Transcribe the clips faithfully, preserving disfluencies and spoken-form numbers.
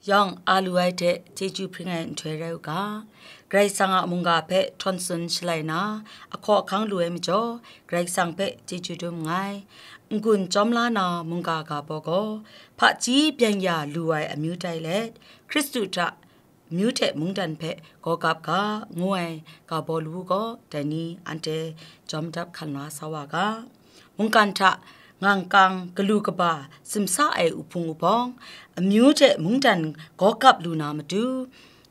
Yawng a lu ai hte chyeju hpring ai nhtoi rai u ga, Karai Kasang a mungga hpe htawn tsun shalai na, ahkaw ahkang lu ai majaw, Karai Kasang hpe chyeju dum nngai. N-gun chyawm la na mungga ga baw gaw, hpaji byeng ya lu ai amyu tai let, Hkristu hta amyu hte mungdan hpe gaw gap ga, ngu ai ga baw lawu gaw, dai ni anhte jawm dap hkan la sa wa ga. Mungkan hta ngangkang galu kaba simsa ai uhpung uhpawng, amyu hte mungdan gaw gap lu na matu,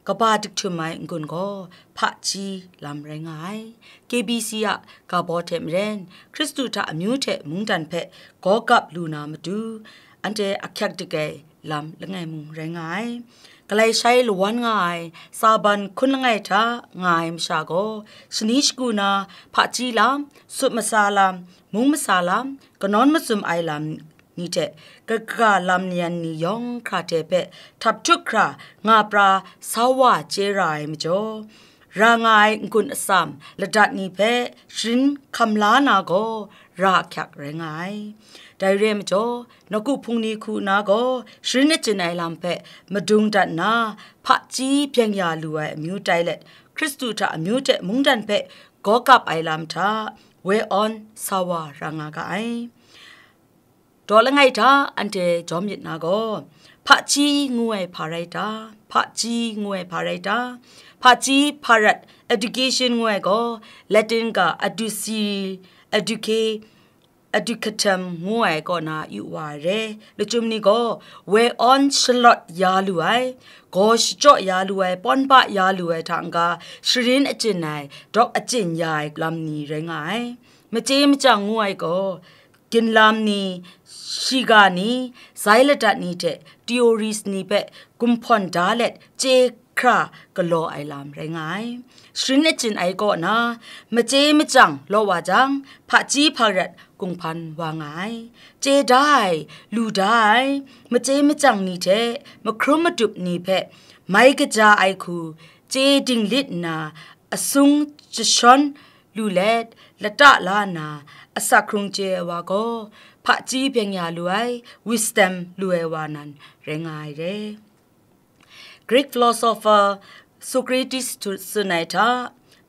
kaba diktum ai n-gun gaw hpaji lam rai nga ai. K B C a ga baw hte maren, Hkristu hta amyu hte mungdan hpe gaw gap lu na matu, anhte ahkyak dik ai lam langai mung rai nga ai. Galai shai lawan nga ai, Saban hkun langai hta nga ai masha gaw, shani shagu na hpaji lam, sut masa lam, mung masa lam, kanawn mazum ai lam ni hte, kaga lam yan ni yawng hkra hte hpe htap htuk hkra nga pra sa wa chye ra ai majaw, ra nga ai n-gun atsam ladat ni hpe sharin hkam la na gaw ra ahkyak rai nga ai. Dai re ai majaw, nawku hpung ni hku na gaw sharin achyin ai lam hpe madung dat nna, hpaji byeng ya lu ai amyu tai let, Hkristu hta amyu hte mungdan hpe gaw gap ai lam hta woi awn sa wa ra nga ga ai. Daw langai hta anhte jawm myit na gaw, hpaji ngu ai hpa rai ta? Hpaji ngu ai hpa rai ta? Hpaji hparat, education ngu ai gaw, Latin ga adusi, educare, educatum ngu ai kaw na yu wa ai re. Lachyum ni gaw, woi awn shalawt ya lu ai, gaw shachyaw ya lu ai, pawn ba ya lu ai hta n-ga, sharin achyin ai, dawk achyin ya ai lam ni rai nga ai. Machye machyang ngu ai gaw, ginlam ni, shiga ni, zai ladat ni hte theories ni hpe gumhpawn da let chye hkra galaw ai lam rai nga ai. Sharin achyin ai kaw na, machye machyang law wa jang, hpaji hparat kunghpan wa nga ai. Chye da ai, lu da ai, machye machyang ni hte mahkrum madup ni hpe mai kaja ai hku chye dinglit nna, asung jashawn lu let, lata la nna, asak hkrung chye ai wa gaw, hpaji byeng ya lu ai, wisdom lu ai wa nan rai nga ai re. Greek philosopher Socrates tu-, tsun ai hta,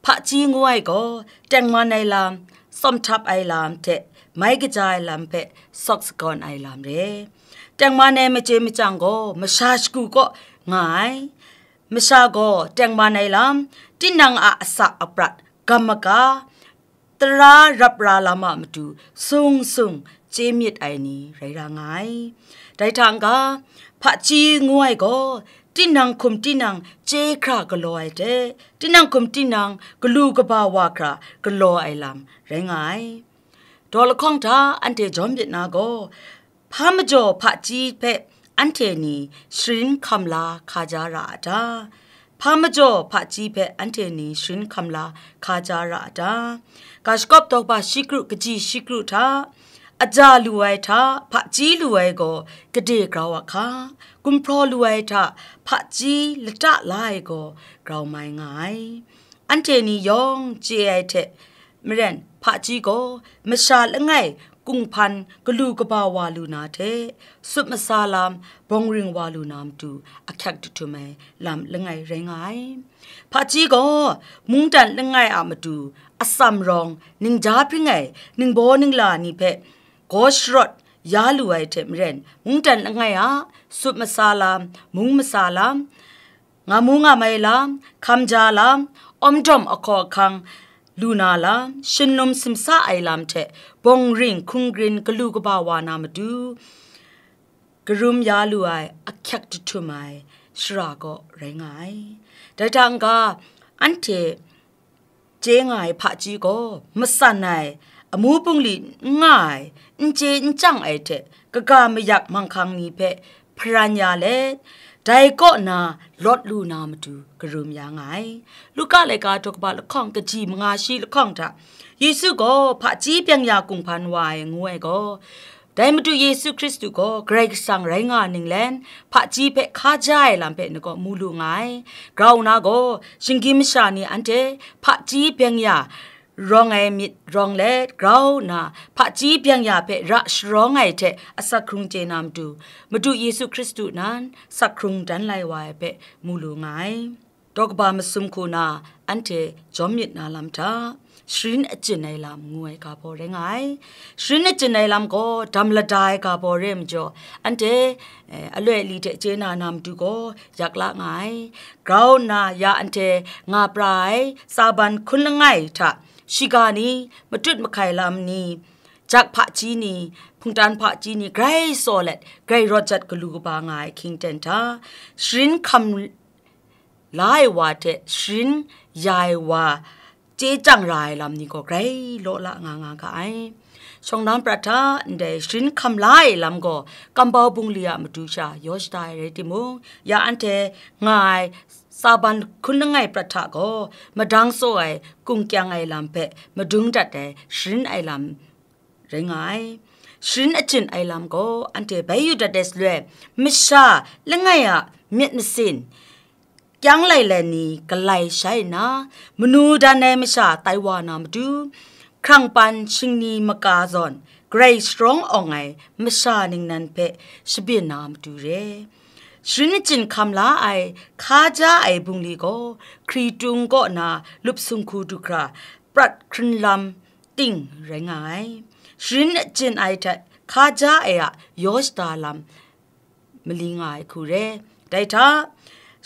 hpaji ngu ai gaw, tengman ai lam, tsawm htap ai lam hte mai kaja ai lam hpe sawk sagawn ai lam re. Tengman ai machye machyang gaw masha shagu kaw nga ai. Masha gaw tengman ai lam, tinang a asak aprat, gam maga, tara rap ra lam a matu sung sung chye myit ai ni rai ra nga ai. Dai hta n-ga, hpaji ngu ai gaw, tinang hkum tinang chye hkra galaw ai hte, tinang hkum tinang galu kaba wa hkra galaw ai lam rai nga ai. Daw lahkawng hta anhte jawm myit na gaw, hpa majaw hpaji hpe anhte ni sharin hkam la hkaja ra a ta? Hpa majaw hpaji hpe anhte ni sharin hkam la hkaja ra a ta? Ga shakawp daw ba shi kru kaji shi kru hta, aja lu ai hta, hpaji lu ai gaw gade grau a hka, gumhpraw lu ai hta, hpaji lata la ai gaw grau mai nga ai. Anhte ni yawng chye ai hte maren, hpaji gaw masha langai kunghpan galu kaba wa lu na hte, sut masa lam bawng ring wa lu na matu ahkyak dahtum ai lam langai rai nga ai. Hpaji gaw mungdan langai a matu atsam rawng ningja hpring ai ningbaw ningla ni hpe gaw sharawt ya lu ai hte maren, mungdan langai a sut masa lam, mung masa lam, ngamu ngamai lam, hkamja lam, awmdawm ahkaw ahkang lu na lam, shinlum simsa ai lam hte bawng ring hkung grin galu kaba wa na matu, karum ya lu ai ahkyak dahtum ai shara gaw rai nga ai. Dai hta n-ga, anhte chye nga ai hpaji gaw matsan ai, amu bungli n nga ai, n chye n chyang ai hte kaga mayak manghkang ni hpe hparan ya let, dai kaw na lawt lu na matu karum ya nga ai. Luka laika daw kaba lahkawng kaji manga shi lahkawng hta, Yesu gaw hpaji byeng ya kunghpan wa ai ngu ai gaw, dai Madu Yesu Hkristu gaw Karai Kasang rai nga ninglen, hpaji hpe hkaja ai lam hpe ngai gaw mu lu nga ai. Grau nna gaw, shinggyim masha ni anhte hpaji byeng ya rawng ai myit rawng let grau nna, hpaji byeng ya hpe ra sharawng ai hte asak hkrung chye na matu, Madu Yesu Hkristu nan sak hkrung dan lai wa ai hpe mu lu nga ai. Daw kaba masum hku na anhte jawm myit na lam hta, sharin achyin ai lam ngu ai ga baw rai nga ai. Sharin achyin ai lam gaw dam lada ai ga baw re ai majaw, anhte, eh, aloi ali hte chye na na matu gaw yak la nga ai. Grau nna ya anhte nga pra ai tsaban hkun langai hta shiga ni, matut mahkai lam ni, jak hpaji ni, hpungtan hpaji ni, grai tsaw let, grai rawt jat galu kaba nga ai hkying ten hta, sharin hkam la ai wa hte sharin ya ai wa chye chyang ra ai lam ni gaw grai law la nga nga ga ai. Shawng nnan prat hta ndai sharin hkam la ai lam gaw, kambau bungli a matu sha yaw shada ai rai timung, ya anhte nga ai tsaban hkun langai prat hta gaw, madang tsaw ai, kung kyang ai lam hpe madung dat ai, sharin ai lam rai nga ai. Sharin achyin ai lam gaw, anhte bai yu dat ai shaloi, masha langai a myit masin, kyang lai lai ni galai shai nna, manu dan ai masha tai wa na matu, hkrang pan shingni maka zawn, grai sharawng awng ai masha ningnan hpe shabyin na matu re. Sharin achyin hkam la ai hkaja ai bungli gaw, hkritung kaw na lup sung hku du hkra, prat hkrin lam ting rai nga ai. Sharin achyin ai hte hkaja ai a yaw shada lam mali nga ai hku re. Dai hta,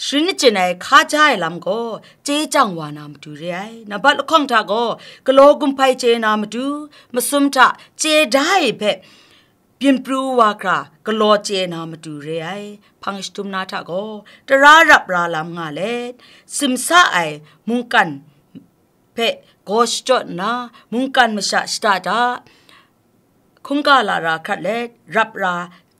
sharin achyin ai hkaja ai lam gaw chye chyang wa na matu re ai. Nambat lahkawng hta gaw, galaw gumhpai chye na matu, masum hta chye da ai hpe byin pru wa hkra galaw chye na matu re ai. Hpang shadum na hta gaw, tara rap ra lam nga let, simsa ai mungkan hpe gaw shachyaw nna, mungkan masha shada da, hkungga lara hkrat let, rap ra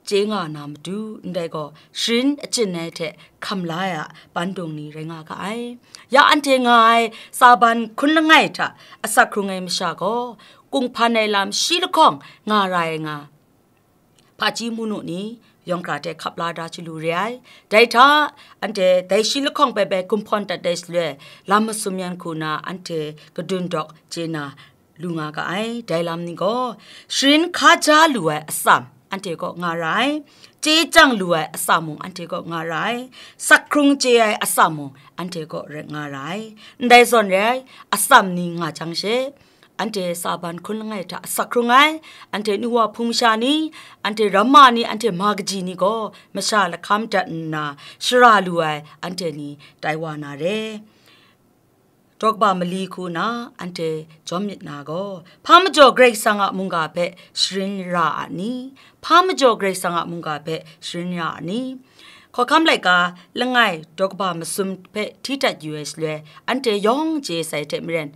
chye nga na matu, ndai gaw sharin achyin ai hte hkam la ai a bandung ni rai nga ga ai. Ya anhte nga ai tsaban hkun langai hta asak hkrung ai masha gaw, kunghpan ai lam shi lahkawng nga ra ai nga, hpaji munu ni yawng hkra hte hkap la da chyalu re ai. Dai hta, anhte dai shi lahkawng bai bai gumhpawn dat ai shaloi, lam masum yan hku na anhte kadun dawk chye na lu nga ga ai. Dai lam ni gaw, sharin hkaja lu ai atsam anhte kaw nga ra ai, chye chyang lu ai atsam mung anhte kaw nga ra ai, sak hkrung chye ai atsam mung anhte kaw rai nga ra ai. Ndai zawn rai, atsam ni nga jang she, anhte tsaban hkun langai hta asak hkrung ai, anhte nu wa hpung masha ni, anhte ramma ni, anhte ma kaji ni gaw masha lahkam dat nna shara lu ai anhte ni tai wa na re. Daw kaba mali hku na anhte jawm myit na gaw, hpa majaw Karai Kasang a mungga hpe sharin ra a ni? Hpa majaw Karai Kasang a mungga hpe sharin ra a ni? Hkawhkam laika langai daw kaba masum hpe hti dat yu ai shaloi, anhte yawng chye sai hte maren,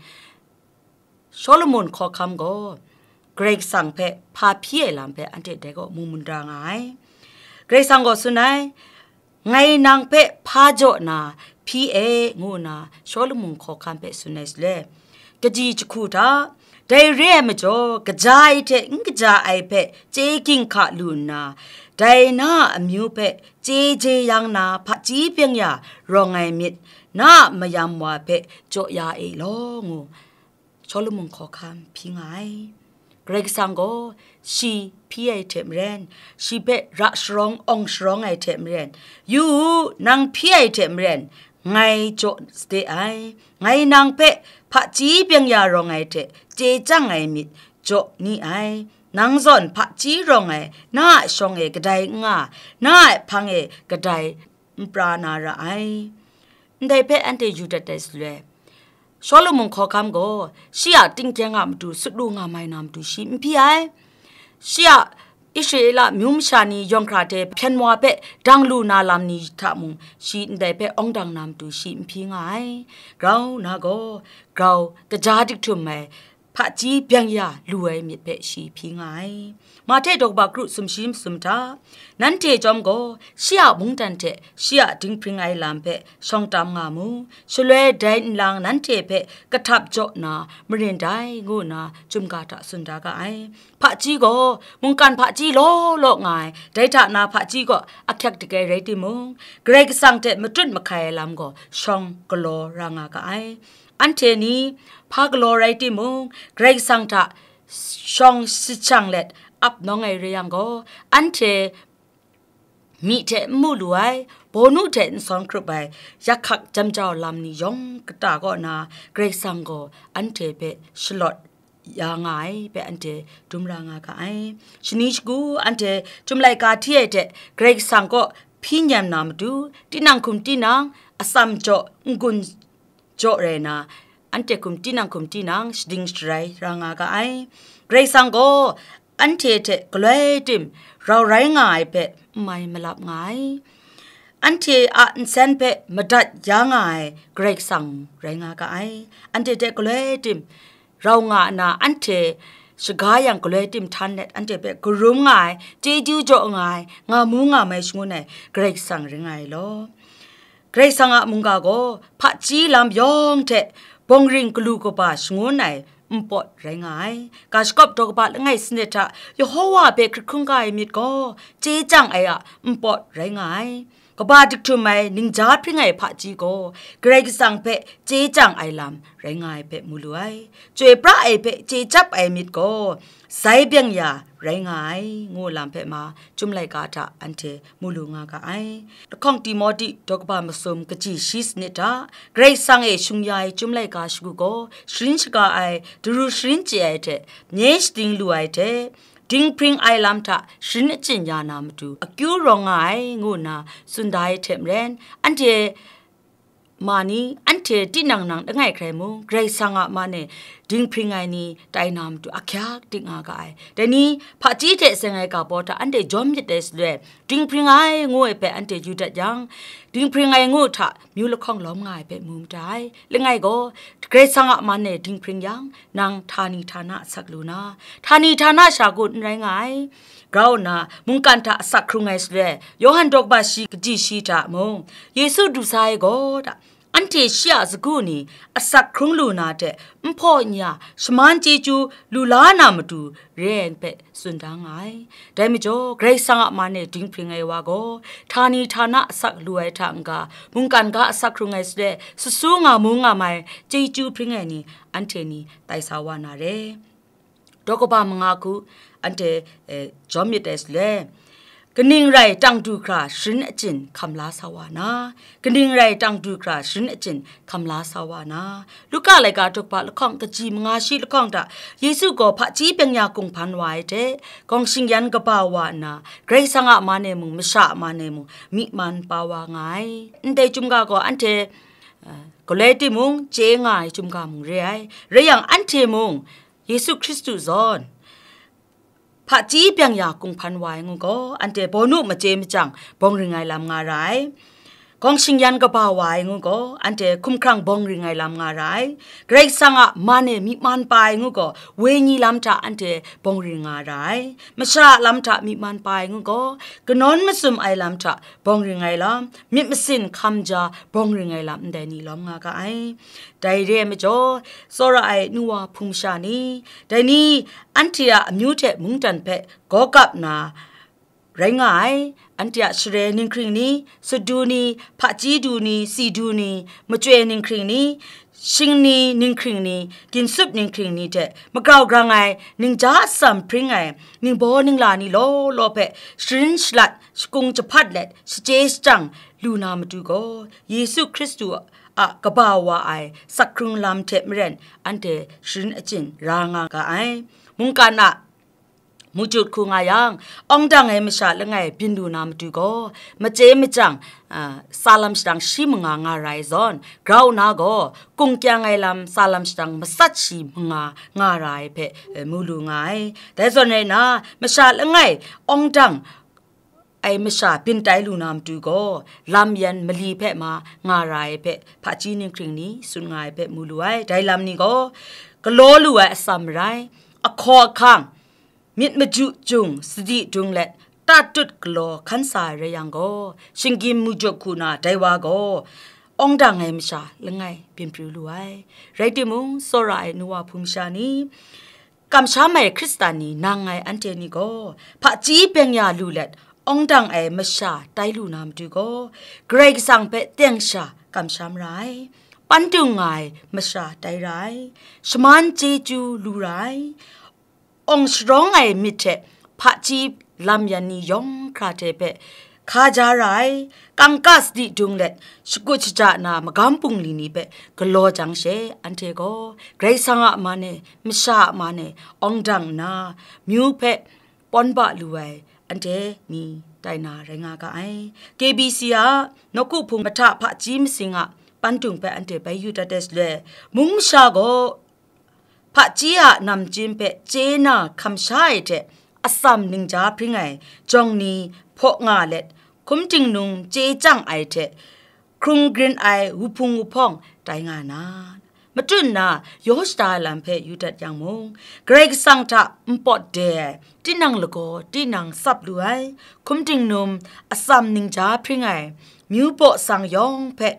Shawlumon hkawhkam gaw Karai Kasang hpe hpa hpyi ai lam hpe anhte dai gaw mu munda nga ai. Karai Kasang gaw tsun ai, "Ngai nang hpe hpa jaw na hpyi e," ngu nna Shawlumon hkawhkam hpe tsun ai shaloi, kaji jahku hta, dai re ai majaw, kaja ai hte n kaja ai hpe chye ginhka lu nna, dai na a amyu hpe chye jeyang na hpaji byeng ya rawng ai myit, na a mayam wa hpe jaw ya e law, ngu Shawlumon hkawhkam hpyi nga ai. Karai Kasang gaw shi hpyi ai hte maren, shi hpe ra sharawng awng sharawng ai hte maren, yu u, nang hpyi ai hte maren, ngai jaw sade ai. Ngai nang hpe hpaji byeng ya rawng ai hte chye chyang ai myit jaw ni ai. Nang zawn hpaji rawng ai na a shawng e kadai n nga, na a hpang e kadai n pra na ra ai. Ndai hpe anhte yu dat ai shaloi, Shawlumon hkawhkam gaw shi a tingkyang a matu sut lu nga mai na matu shi n hpyi ai. Shi a Israela amyu masha ni yawng hkra hte hpyen wa hpe dang lu na lam ni hta mung, shi ndai hpe awng dang na matu shi n hpyi nga ai. Grau na gaw, grau kaja dik htum ai hpaji byeng ya lu ai myit hpe shi hpyi nga ai. Mahte daw kaba kru sumshi masum hta, nanhte chyawm gaw, shi a mungdan hte shi a dinghpring ai lam hpe shawng tam nga mu. Shaloi dai nlang nanhte hpe kahtap jaw na marin dai, ngu nna chyum ga hta tsun da ga ai. Hpaji gaw mungkan hpaji law law nga ai, dai hta na hpaji gaw ahkyak dik ai rai timung, Karai Kasang hte matut mahkai ai lam gaw shawng galaw ra nga ga ai. Anhte ni hpa galaw rai timung, Karai Kasang hta shawng shajang let ap nawng ai rai yang gaw, anhte myi hte n mu lu ai, bawnu hte n sawn hkrup ai, yak hkak jam jau lam ni yawng kata kaw na, Karai Kasang gaw anhte hpe shalawt ya nga ai hpe anhte dum ra nga ga ai. Shani shagu anhte Chyum laika hti ai hte Karai Kasang kaw hpyi nyam na matu, tinang hkum tinang atsam jaw n-gun jaw rai na, anhte hkum tinang hkum tinang shading sharai ra nga ga ai. Karai Kasang gaw anhte hte galoi tim rau rai nga ai hpe n mai malap nga ai. Anhte a nsen hpe madat ya nga ai Karai Kasang rai nga ga ai. Anhte hte galoi tim rau nga nna, anhte shaga yang galoi tim htan let, anhte hpe karum nga ai, chyeju jaw nga ai, nga mu nga mai shangun ai Karai Kasang rai nga ai law. Karai Kasang a mungga gaw hpaji lam yawng hte bawngring galu kaba shangun ai npawt rai nga ai. Ga shakawp daw kaba langai sanit hta Yehova hpe hkrit hkungga ai myit gaw chye chyang ai a npawt rai nga ai. Kaba diktum ai ningja hpring ai hpaji gaw Karai Kasang hpe chye chyang ai lam rai nga ai hpe mu lu ai. Chyoi pra ai hpe chye chyap ai myit gaw sai byeng ya rai nga ai, ngu lam hpe ma, Chyum laika hta anhte mu lu nga ga ai. Lahkawng Timote daw kaba masum kaji shi sanit hta, Karai Kasang e shung ya ai Chyum laika shagu gaw sharin shaga ai, daru sharin chye ai hte, nye shading lu ai hte, dinghpring ai lam hta sharin achyin ya na matu akyu rawng nga ai, ngu nna tsun da ai hte maren, anhte ma ni, anhte tinang nang langai hkrai mung, Karai Kasang a man e dinghpring ai ni tai na matu ahkyak dik nga ga ai. Dai ni, hpaji hte seng ai ga baw hta anhte jawm myit dai shaloi, dinghpring ai ngu ai hpe anhte yu dat yang, dinghpring ai ngu hta myu lahkawng lawm nga ai hpe mu mada ai. Langai gaw, Karai Kasang a man e dinghpring yang, nang htani htana asak lu na, htani htana sha kun n rai nga ai. Grau nna, mungkan hta asak hkrung ai shaloi, Yawhan daw kaba shi kaji shi hta mung, Yesu du sa ai gaw, da, anhte shi a sagu ni asak hkrung lu na hte, nhpaw nya, shaman chyeju lu la na matu re ai hpe tsun da nga ai. Dai majaw, Karai Kasang a man e dinghpring ai wa gaw, htani htana asak lu ai hta n-ga, mungkan ga asak hkrung ai shaloi, susu nga mu nga mai chyeju hpring ai ni, anhte ni tai sa wa na re. Daw kaba manga hku anhte, eh, jawm myit ai shaloi, kaning rai tang du hkra sharin achyin hkam la sa wa na, kaning rai tang du hkra sharin achyin hkam la sa wa na, Luka laika daw kaba lahkawng kaji manga shi lahkawng hta, Yesu gaw hpaji byeng ya kunghpan wa ai hte, gawng shingyan kaba wa nna, Karai Kasang a man e mung, masha a man e mung, myi man pa wa nga ai. Ndai chyum ga gaw anhte, eh, galoi timung, chye nga ai chyum ga mung re ai. Rai yang, anhte mung, Yesu Hkristu zawn hpaji byeng ya kunghpan wa ai ngu gaw, anhte bawnu machye machyang bawng ring ai lam nga ra ai. Gawng shingyan kaba wa ai ngu gaw, anhte hkumhkrang bawng ring ai lam nga ra ai. Karai Kasang a man e myi man pa ai ngu gaw, wenyi lam hta anhte bawng ring nga ra ai. Masha a lam hta myi man pa ai ngu gaw, kanawn masum ai lam hta bawng ring ai lam, myit masin hkam ja bawng ring ai lam ndai ni lawm nga ga ai. Dai re ai majaw, tsawra ai nu wa hpung masha ni, dai ni anhte a amyu hte mungdan hpe gaw kap na rai nga ai, anhte a share ninghkring ni, sut du ni, hpaji du ni, si du ni, machyoi ninghkring ni, shing ni ninghkring ni, ginsup ninghkring ni hte magrau grang ai, ningja atsam hpring ai, ningbaw ningla ni law law hpe sharin shalat, shakung jahpat let, shachye shajang lu na matu gaw, Yesu Hkristu a kaba wa ai sakhkrung lam hte maren anhte sharin achyin ra nga ga ai. Mungkan a mujut hku nga yang, awng dang ai masha langai byin lu na matu gaw, machye machyang, a, tsalam shadang shi manga nga ra ai zawn, grau na gaw, kungkyang ai lam tsalam shadang matsat shi manga nga ra ai hpe, e, mu lu nga ai. Dai zawn rai nna, masha langai awng dang ai masha byin tai lu na matu gaw, lam yan mali hpe ma nga ra ai hpe, hpaji ninghkring ni tsun nga ai hpe mu lu ai. Dai lam ni gaw, galaw lu ai atsam marai, ahkaw ahkang, myit maju jung sadi dung let, tatut galaw hkan sa ai rai yang gaw, shinggyim mujut hku na dai wa gaw, awng dang ai masha langai byin pru lu ai. Rai timung, tsawra ai nu wa hpung masha ni, kamsham ai Hkristan ni nang ngai anhte ni gaw, hpaji byeng ya lu let, awng dang ai masha tai lu na matu gaw, Karai Kasang hpe teng sha kamsham ra ai. Pantung nga ai masha tai ra ai, shaman chyeju lu ra ai, awng sharawng ai myit hte hpaji lam yan ni yawng hkra hte hpe hka ja ra ai, kangka sadi dung let shakut shaja na magam bungli ni hpe galaw jang she, anhte gaw Karai Kasang a man e, masha a man e, awng dang nna, myu hpe pawn ba lu ai anhte ni tai na rai nga ga ai. K B C a nawku hpung mahta hpaji masing a pantung hpe anhte bai yu dat ai shaloi, mung masha gaw hpaji a namchyim hpe chye na hkam sha ai hte atsam ningja hpring ai jawng ni hpaw nga let, hkum tingnung chye chyang ai hte hkrung grin ai wuhpung wuhpawng tai nga na, matut nna yaw shada ai lam hpe yu dat yang mung, Karai Kasang hta npawt de ai, tinang lagaw tinang tsap lu ai, hkum tingnung atsam ningja hpring ai, myu baw sang yawng hpe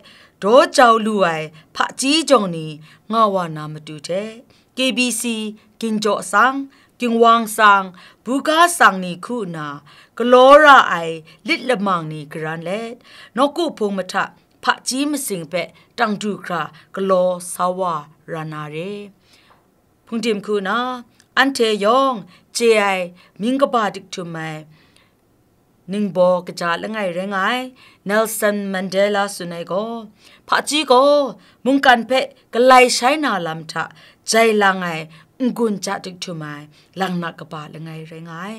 daw jau lu ai hpaji jawng ni nga wa na matu hte, K B C, Ginjaw Sang, Gingwang Sang, Buga Sang ni hku nna galaw ra ai lit lamang ni garan let, nawku hpung mahta hpaji masing hpe tang du hkra galaw sa wa ra na re. Hpungdim hku nna, anhte yawng chye ai mying kaba dik htum ai ningbaw kaja langai rai nga ai Nelson Mandela tsun ai gaw, hpaji gaw mungkan hpe galai shai na lam hta jai lang ai n-gun ja dik htum ai langnak kaba langai rai nga ai.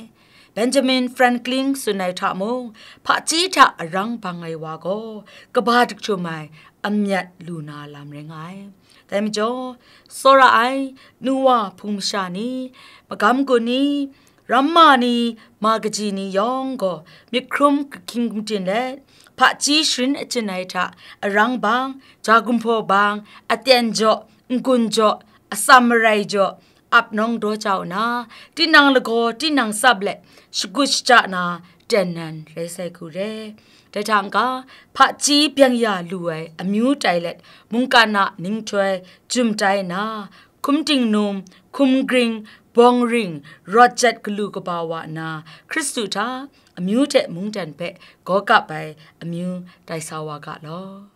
Benjamin Franklin tsun ai hta mung, hpaji hta arang bang ai wa gaw kaba dik htum ai amyat lu na lam rai nga ai. Dai majaw, tsawra ai, nu wa hpung masha ni, magam gun ni, ramma ni, ma kaji ni yawng gaw myit hkrum kahkying matin let, hpaji sharin achyin ai hta arang bang, ja gumhpraw bang, aten jaw, n-gun jaw, atsam marai jaw, ap nawng daw jau nna, tinang lagaw tinang tsap let shagut shaja na ten nan rai sai hku re. Dai hta n-ga, hpaji byeng ya lu ai amyu tai let, mungkan a ninghtoi jum tai nna, hkum tingnung, hkum gring, bawng ring, rawt jat galu kaba wa nna, Hkristu hta amyu hte mungdan hpe gaw kap ai amyu tai sa wa ga law.